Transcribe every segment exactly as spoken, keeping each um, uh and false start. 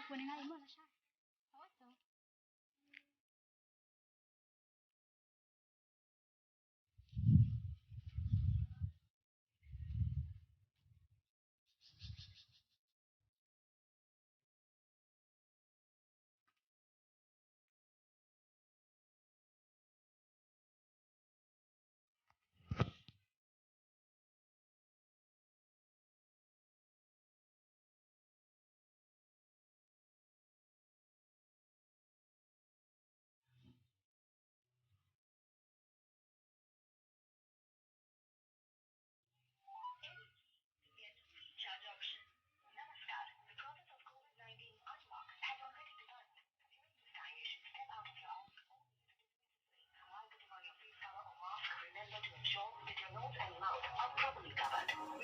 Kuning aja malah sya. Apa tuh?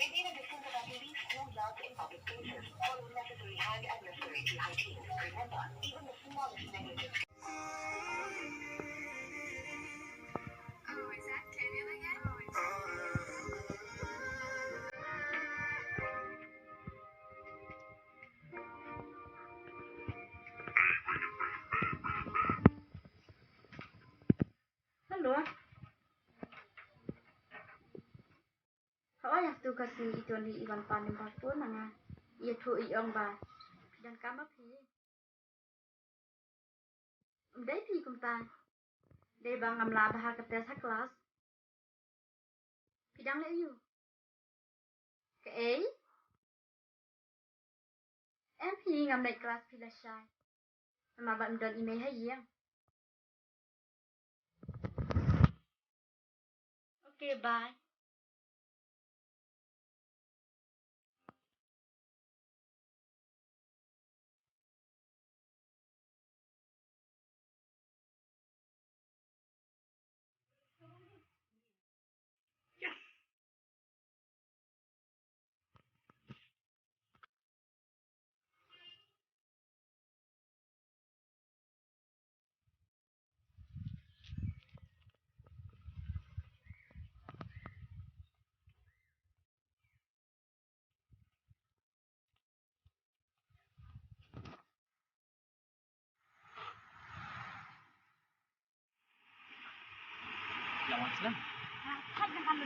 Maintain a distance of at least two yards in public places. Follow necessary hand and respiratory hygiene. Remember, even the smallest negligence. Hello. Hooid, ha tu ka sngi i Tony i wan pan number phone na nga. I ïathuh i ong ba phi donkam ma phi. Ym dei phi kumta. Dei ba ngam lah bha ka test ha klas. Phi dang leh aïu? Kaei? Em phi, ngam leit klas phi lashai. Namar ba ym don i mei ha ïing. Okay, bye. Lawan slam.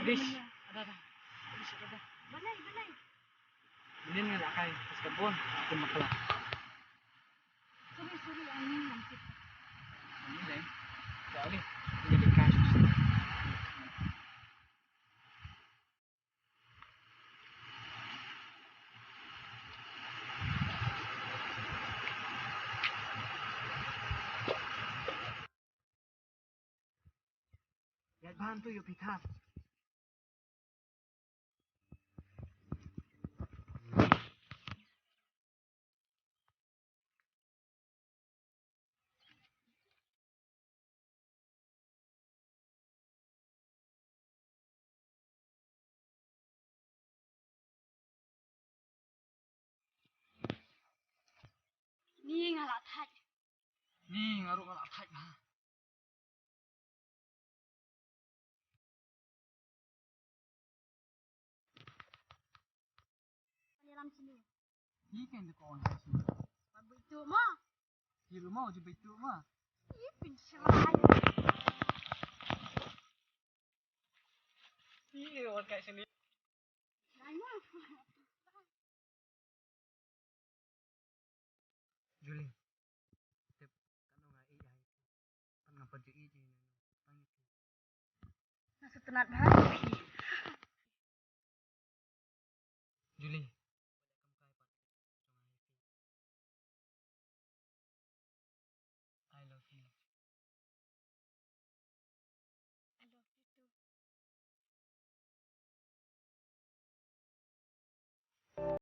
Dish. Ada, ada. Dish, ada, ada. Balai, balai. Ini ni lakai, pas kebun, aku makla. Sorry, sorry, angin langsung. Ini deh. Kali. Ini di kasus. Ïaid bha to ïoh phi thap. Ni nga la thait. Ni nga ruh nga la thait bha. Ni kan de ko on. Ba bui tu ma. Ki ruh ma, ju bui tu ma. Ih, pynshrai. Ih, wan kai sini. Nanya. Julie. Tip, katno nga ïeit ïa phi. Pat nga pat ju ïeit ïa phi. Nga sngewtynnat bha ïa phi.